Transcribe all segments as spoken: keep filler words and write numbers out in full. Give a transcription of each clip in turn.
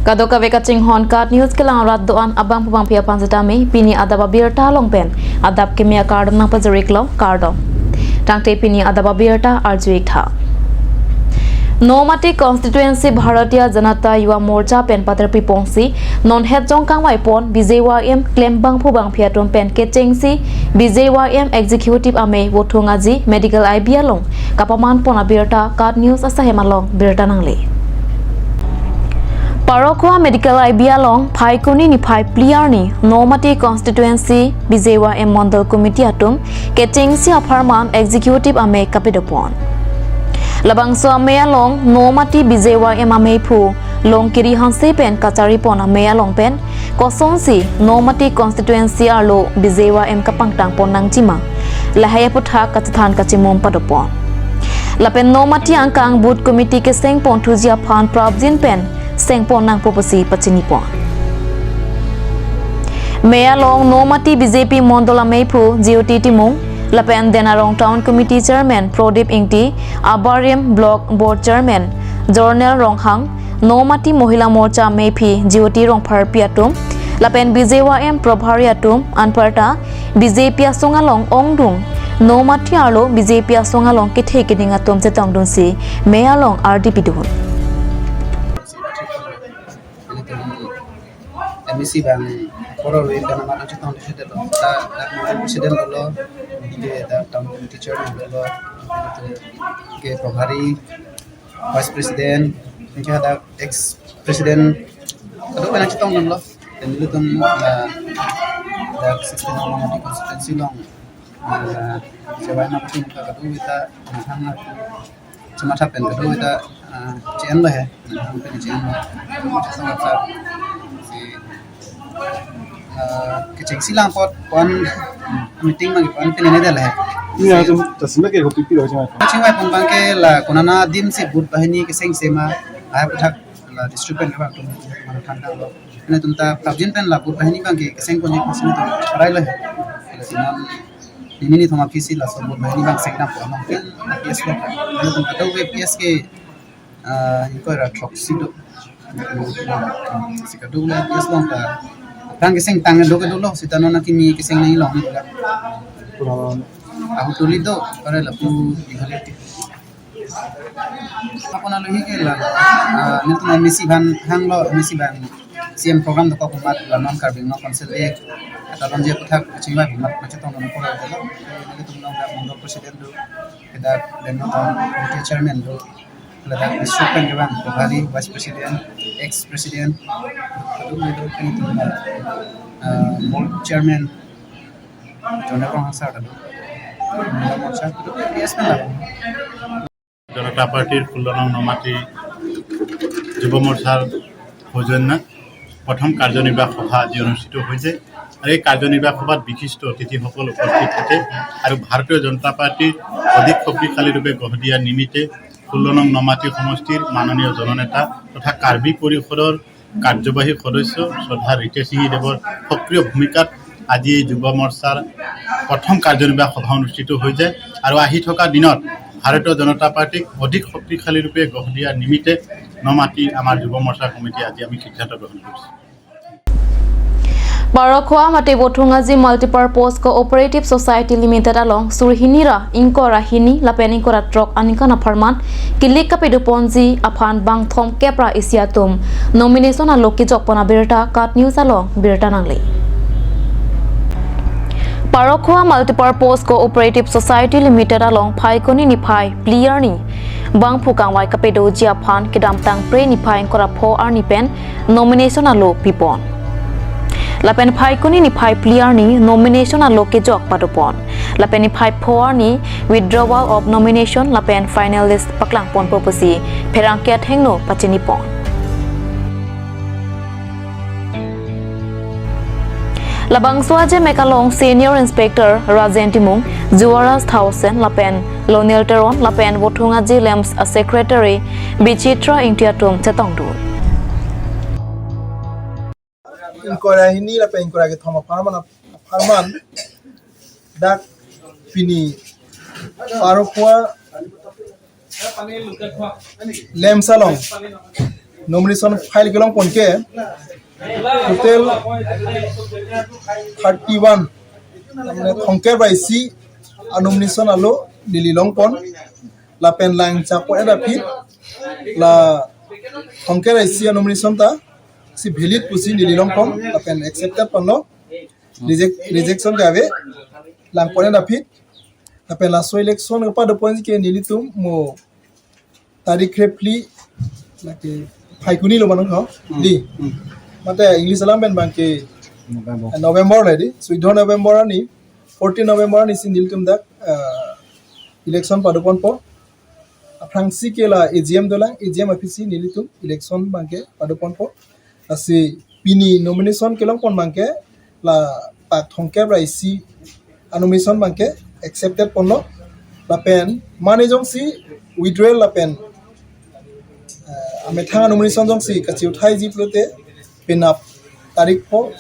Kadokave kachinghon KAT News kelang rat do-an abangphu bangphi aphan sitame pini adap abirta along pen adap kimi akardom nangpajir-iklo, kardom. Tangte pini adap abirta arju-ik tha. Nomati constituency Bharatiya Janata Yuva Morcha pen pater pipongsi non het jong kangvaipon B J Y M klem bangphu bangphi atum pen kechengsi B J Y M executive amei Vothung Aji medical I B along kapamanpon abirta KAT News asahem along birta nangle. Parokhowa medical I B along Phaikuni niphai phli arni Nomati constituency B J Y M Mondol Committee atum kechengsi apharman executive amei kapadopon. Labangso amei along Nomati B J Y M ameiphu Longkiri Hanse pen kacharipon amei along pen kosonsi Nomati constituency arlo B J Y M kapangtangpon nangji ma, lahai aputhak kachethan kachimum padopon. Lapen Nomati angkang booth committee kesengpon thuji aphan prapjin pen sengpon nangpo pusi pachinipon. Mei along Nomati B J P Mondol ameiphu Jyoti Timung, lapen Denarong Town Committee Chairman Prodip Ingti, Abarim Block Board Chairman Jornel Ronghang, Nomati Mohila Morcha ameiphi Jyoti Rongpharpi atum, lapen B J Y M Probhari atum anparta B J P asong along ongdung, Nomati arlo B J P asong along kethe keding atum chetongdunsi mei along ardi pidun. Ilitum M A C bang koror win kana mata chetong di sedelo. Ta dak president dolo, ide dak town committee chairman dolo, ke Probhari, vice president, anke dak ex president, kadokave nangchetongdunlo. Then ilitum la dak sixteen Nomati constituency along, ah, sewa na pati muka kadokave ta, ah, hang na, chematha pen kadokave ta, ah, che-enlo he, hang pen che-enlo. Chetong sa, si, ah, kechengsi lang apot pon meeting mang pon pini ne dala he. Iya, tum, ta sima ke kopi pi lo chinga. Chingvaipon abangke la konana adim si booth banghini kesengse ma, lahai aputhak la district pen kevang atum mane thandang lo. Ilitum ta prapjin pen la booth banghini abangke kesengponji pusi ilitum charailo he. Ilitum non nini nithom aphi si laso booth banghini abang sengdampo, non pen P S lo. Ilitum kadokave P S ke, ah, ingkoi ra throksi do. Si kadokave P S along ta aphrang kesengtang do kedo lo, seta non akimi keseng nangji along ni la. Ahutoli do, pare lapu di hali ti. Apon alohi ke la, ah, nelitum M A C aphan hanglo, M A C abang C M program dokok amat la non Karbi Anglong Council Act, kata lonje aputhak kachingvai amat nangchetongdun apor dolo. Nelitum along dak Mondol President do, ke dak Denarong Town Committee Chairman do, ladak district pen kevang Probhari, vice president, ex president, kadokave do, nelitum, ah, board chairman, Jonathan Hansar kadokave. Hansar kadokave, P S pen la. জনতা পাৰ্টীৰ ষোল্ল নং নমাটি যুৱ মৰ্চাৰ সৌজন্যত প্ৰথম কাৰ্যনিৰ্বাহক সভা আজি অনুষ্ঠিত হৈছে। আৰু এই কাৰ্যনিৰ্বাহক সভাত বিশিষ্ট অতিথিসকল উপস্থিত থাকে আৰু ভাৰতীয় জনতা পাৰ্টীৰ অধিক শক্তিশালী ৰূপে গঢ় দিয়াৰ নিমিত্তে ষোল্ল নং নমাটি সমষ্টিৰ মাননীয় জননেতা তথা কাৰ্বি পৰিষদৰ কাৰ্যবাহী সদস্য শ্ৰদ্ধা ৰিতেশ সিংহ দেৱৰ সক্ৰিয় ভূমিকাত আজি এই যুৱ মৰ্চাৰ প্ৰথম কাৰ্যনিৰ্বাহক সভা অনুষ্ঠিত হৈ যায় আৰু আহি থকা দিনত ভাৰতীয় জনতা পাৰ্টীক অধিক শক্তিশালী ৰূপে গঢ় দিয়াৰ নিমিত্তে নমাটি আমাৰ যুৱ মৰ্চা কমিটি আজি আমি সিদ্ধান্ত গ্ৰহণ কৰিছোঁ। Parokhowa mate Vothung Aji Multipurpose Cooperative Society Limited along suri hini ra ingkoi ra hini lapen ingkoi ra throk aningkan apharman kilik kapadoponji aphan bangthom kep ra isi atum nomination alo kejokpon abirta KAT News along birta nangle. Parokhowa Multipurpose Cooperative Society Limited along Phaikuni niphai phli arni bangphu kangvai kapadoji aphan kedamtang Phre niphai ingkoi ra pho arni pen nomination alo pipon. Lapen Phaikuni niphai phli arni nomination alo kejok padopon. Lapen niphai pho arni withdrawal of nomination lapen final list paklangponpo pusi pherangke athengno pachinipon. Labangso ajemek along Senior Inspector Rajen Timung, Juaraj Thaosen lapen Lonel Teron lapen Vothung Aji LAMPS a Secretary Bichitra Ingti atum chetongdun. Ingkoi ra hini lapen ingkoi ra kethom apharman, apharman dak pini Parokhowa LAMPS along Nomination file kelongpon ke total thirty one, mane thomkep ra isi a-nomination alo neli longpon, lapen lang chapon-et aphi la thomkep ra isi a-nomination ta si valid pusi neli longpon lapen accepted ponlo. Reject, rejection ke ave, langpon-et aphi. Lapen laso election kepadoponji ke nelitum mo tarik krepli, lake Phaikuni lo manung ho. Hmm. Di. Hmm. Mate English alam pen abang ke November. Eh, November le di. Suido November arni, fourteen November arni si nelitum dak, eh, election padoponpo. Aphrangsi ke la A G M dolang, A G M aphi si nelitum election abang ke padoponpo. Lasi pini nomination kelongpon abang ke la pak thomkep ra isi a-nomination abang ke accepted ponlo. Lapen mane jongsi withdrawal lapen, eh, amethang a-nomination jongsi kachiuthaiji pulote penap tarik pho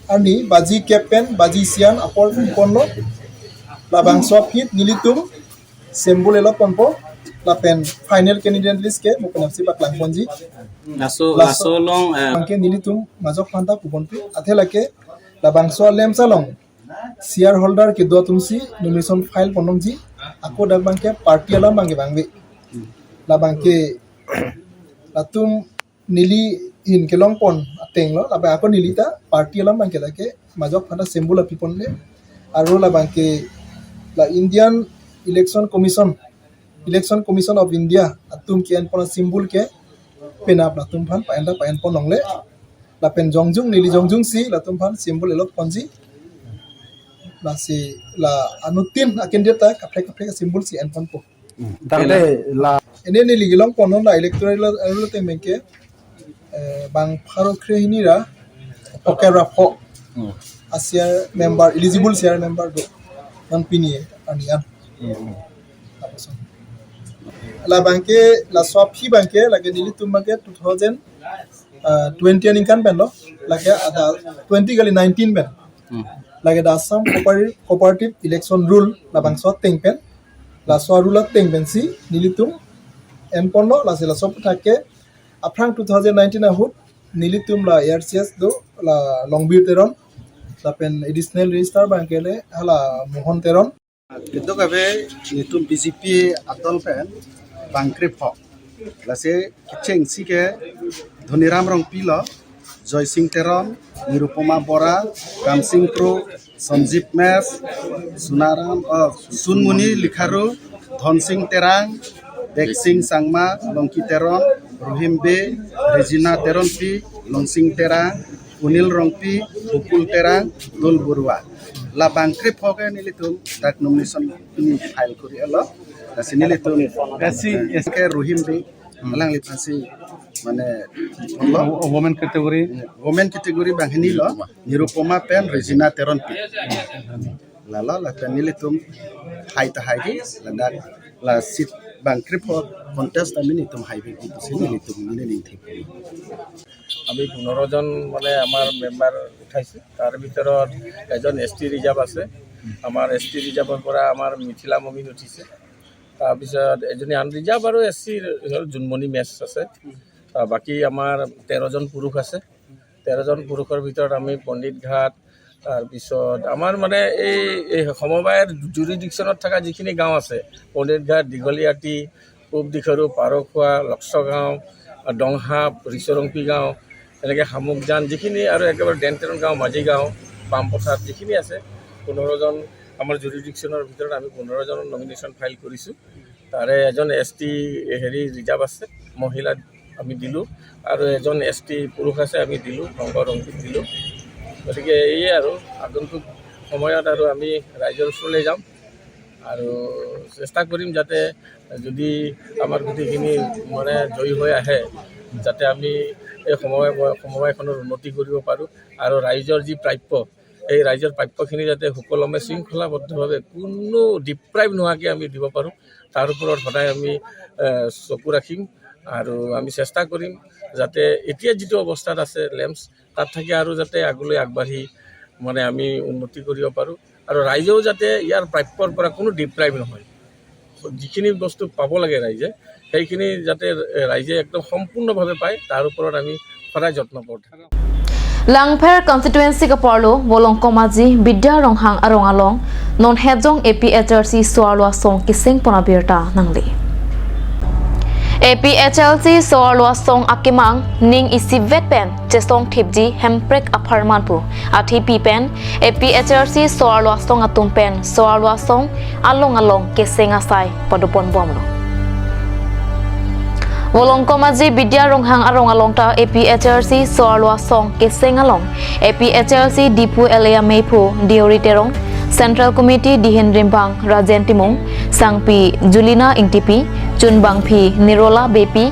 arni baji kep pen baji isi an apor ponlo. Labangso aphi nelitum symbol allot ponpo lapen final candidate list ke mo penapsi paklangponji. Laso, laso, laso along, eh, abang ke nelitum majok aphanta puponpo. Athe lake labangso a-LAMPS along shareholder kedo atumsi nomination file pon-ongji. Ako dak abang ke party alam abang ke vangve. Labang ke latum neli ahin kelongpon ateng lo, lapen ako neli ta party alam abang ke lake majok aphanta symbol aphi ponle. Aru labang ke la Indian Election Commission, Election Commission of India atum ke-enpon symbol ke penap latum aphan pa-en ta pa-enpon longle. Lapen jongjung neli jongjungsi latum aphan symbol allot ponji. Lasi la anuttin a-candidate ta kaprek kaprek symbol si enponpo. Hmm. Tangte la ene neli kelongpon la electoral roll ateng abang ke, eh, bang pharo kre hini ra, thomkep ra pho. Hmm. A-share member, eligible share member do. Non pini arni an. Hmm. Lapuson. Labang ke, laso aphi abang ke, lake nelitum abang ke two thousand, eh, twenty aningkan pen lo. Lake ada twenty kali nineteen pen. Hmm. Lake ada Assam Cooper-, Cooperative Election Rule labangso ateng pen. Laso a-rule ateng pensi nelitum enponlo, lasi laso aphuthak ke aphrang two thousand nineteen ahut nelitum la A R C S do, la Longbir Teron, lapen additional registrar abang ke le hala Mohon Teron. Kedo kave nelitum B J P adol pen bang krepho. Lasi kechengsi ke Dhoniram Rongpi lo, Joysing Teron, Nirupoma Bora, Kamsing Kro, Sanjib Mech, Sunaram, oh, Sunmoni Likharu, Dhonsing Terang, Deksing Sangma, Longki Teron, Rohim Bey, Regina Teronpi, Longsing Terang, Kunil Rongpi, Bukul Terang, Dul Borua. Labang krepho ke nelitum dak nomination pini file kori-etlo. Lasi nelitum, lasi, yes, ke Rohim Bey, hmm, alangliphan si mane, wo-, women category. Women category banghini lo, Nirupoma pen Regina Teronpi. Lalo lapen nelitum hai ta hai di, ladak la seat bang krepho contest amin nelitum hai bek di pusi nelitum neli ningthip. আমি পোন্ধৰ জন মানে আমাৰ মেম্বাৰ উঠাইছোঁ। তাৰ ভিতৰত এজন এছ টি ৰিজাৰ্ভ আছে, আমাৰ এছ টি ৰিজাৰ্ভৰ পৰা আমাৰ মিথিলা মমিন উঠিছে। তাৰপিছত এজনী আনৰিজাৰ্ভ আৰু এছ চিৰ হ'ল জোনমণি মেচ আছে। আহ, বাকী আমাৰ তেৰ জন পুৰুষ আছে। তেৰ জন পুৰুষৰ ভিতৰত আমি পণ্ডিত ঘাট, তাৰপিছত আমাৰ মানে এই, এই সমবায়ৰ জুৰিডিকশ্যনত থকা যিখিনি গাঁও আছে, পণ্ডিত ঘাট, দীঘলীয়াটি, পূব দিখৰু, পাৰখোৱা, লক্সগাঁও, ডংহাপ, ৰিচৰংপি গাঁও, এনেকৈ শামুকজান, যিখিনি আৰু একেবাৰে ডেনটেৰণ গাঁও, মাঝি গাঁও, পামপথাৰ যিখিনি আছে, পোন্ধৰ জন আমাৰ জুৰিডিকশ্যনৰ ভিতৰত আমি পোন্ধৰ জনৰ নমিনেশ্যন ফাইল কৰিছোঁ। তাৰে এজন এছ টি হেৰি ৰিজাৰ্ভ আছে, মহিলা আমি দিলোঁ, আৰু এজন এছ টি পুৰুষ আছে আমি দিলোঁ, শংকৰ ৰংপিত দিলোঁ। গতিকে এইয়ে আৰু আগন্তুক সময়ত আৰু আমি ৰাইজৰ ওচৰলৈ যাম আৰু চেষ্টা কৰিম যাতে যদি আমাৰ গোটেইখিনি মানে জয়ী হৈ আহে, যাতে আমি এই সমবায়, সমবায়খনৰ উন্নতি কৰিব পাৰোঁ আৰু ৰাইজৰ যি প্ৰাপ্য, এই ৰাইজৰ প্ৰাপ্যখিনি যাতে সুকলমে শৃংখলাবদ্ধভাৱে কোনো ডিপ্ৰাইভ নোহোৱাকৈ আমি দিব পাৰোঁ, তাৰ ওপৰত সদায় আমি, এ, চকু ৰাখিম আৰু আমি চেষ্টা কৰিম যাতে এতিয়া যিটো অৱস্থাত আছে লেম্পছ, তাত থাকি আৰু যাতে আগলৈ আগবাঢ়ি মানে আমি উন্নতি কৰিব পাৰোঁ আৰু ৰাইজেও যাতে ইয়াৰ প্ৰাপ্যৰ পৰা কোনো ডিপ্ৰাইভ নহয়। যিখিনি বস্তু পাব লাগে ৰাইজে, সেইখিনি যাতে ৰাইজে একদম সম্পূৰ্ণভাৱে পায়, তাৰ ওপৰত আমি সদায় যত্নপৰ থাকোঁ। Langpher constituency kaparlo Volongkom Aji Bidya Ronghang arong along non hejong A P H L C so-arlo asong keseng pon abirta nangli. A P H L C so-arlo asong akemang ning isivet pen chesong thipji Hemprek apharman pu athipi pen A P H L C so-arlo asong atum pen so-arlo asong along along keseng asai padopon bomlo. Volongkom Aji Bidya Ronghang arong along ta A P H L C so-arlo asong keseng along A P H L C Diphu L A ameiphu Deori Terong, Central Committee dihen rimbang Rajen Timung, sangpi Julina Ingtipi, chunbangpi Nirola Beypi,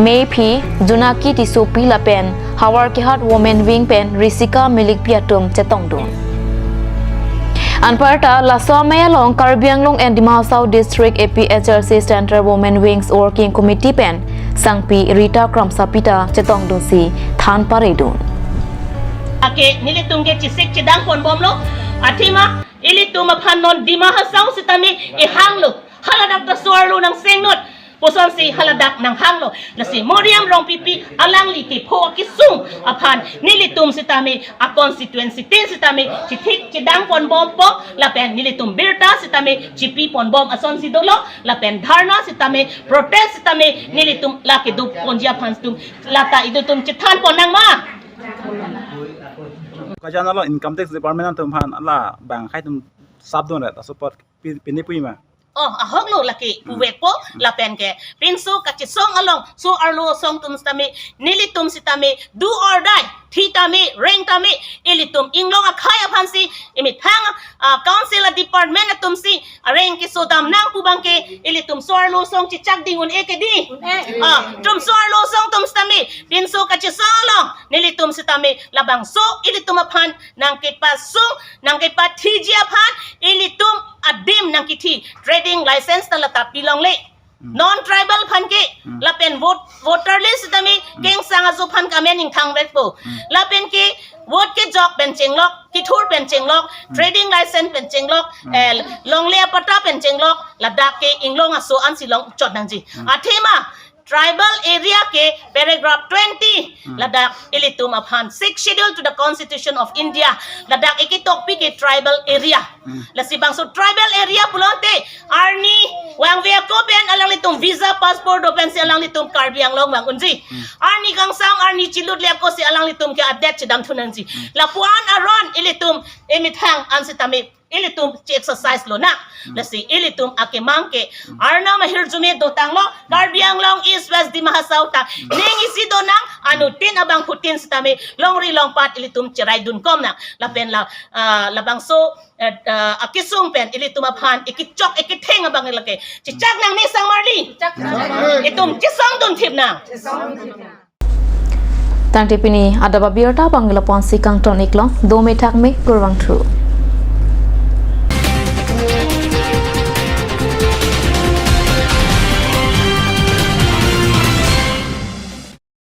meiphi Junaki Tissopi lapen Howraghat Women Wing pen Risika Milikpi atum chetongdun. Anparta laso amei along Karbi Anglong and Dima Hasao District A P H L C Central Women Wings Working Committee pen sangpi Rita Kramsapi ta chetongdunsi than paredun. Ake nelitum ke chesik chedang pon bomlo, athema ilitum aphan non Dima Hasao sitame ihanglo, haladak ta so-arlo nang seng not pusonsi haladak nang hanglo. Lasi Moriam Rongpipi alangli kepho kesung aphan nelitum sitame a constituency tin sitame chesik chedang pon bompo, lapen nelitum birta sitame chepi pon bom asonsi dolo, lapen dharna sitame protest sitame nelitum la kedo ponji aphan tum lata idutum chethan pon nang ma. Kajan alo Income Tax Department atum aphan la bang khai tum sapdun ret, laso apot pi-, pini pui ma? Oh, ahoklo lake, hmm, puvekpo, hmm, lapen ke pinso kachesong along so-arlo asong atum sitame nelitum sitame do or die, thi tame reng tame, ilitum inglong akhei aphansi, imethang, ah, council a department atumsi areng kesodam nang pu abangke ilitum so-arlo asong chechak ding un-e ke dei. Un-e. Ah, itum so-arlo asong atum sitame pinso kachesong along nelitum sitame labangso ilitum aphan nang kepasung, nang kepathiji aphan ilitum adim nang kethi trading license ta lata pilongle. Hmm. Non tribal aphan ke, hmm, lapen vote, voter list sitame, hmm, kengsang ajo aphan ke amen ingthang vekpo. Hmm. Lapen ke vote kejok pen chenglok, kethur pen chenglok, hmm, trading license pen chenglok, hmm, eh, longle apatta pen chenglok, ladak ke inglong aso ansi longchot nangji. Hmm. Athema tribal area ke paragraph twenty, hmm, ladak ilitum aphan Sixth Schedule to the Constitution of India, ladak iketokpi ke tribal area. Hmm. Lasi bangso tribal area pulote arni vangve ako pen alanglitum visa passport do pensi alanglitum Karbi Anglong vang unji. Hmm. Arni kangsam, arni chilut le ako si alanglitum ke adet chedam thu nangji. Hmm. Lapuan aron ilitum imethang an sitame ilitum che-exercise lonang. Hmm. Lasi ilitum akemang ke, hmm, arnam ahirjume dotanglo, Karbi Anglong East West Dima Hasao ta, hmm, ning isi donang, anuttin abangphutin sitame longri longpat ilitum cheraidun komnang. Lapen la, ah, labangso, eh, ah, akesung pen ilitum aphan ikechok iketheng abang lake chechak nangne sangmarli. Chechak nangne. Itum chesongdun thip nang. Chesongdun thip nang. Tangte pini adap abirta abang lapu-ansi kangton iklo, dome thakme, kurvangthu.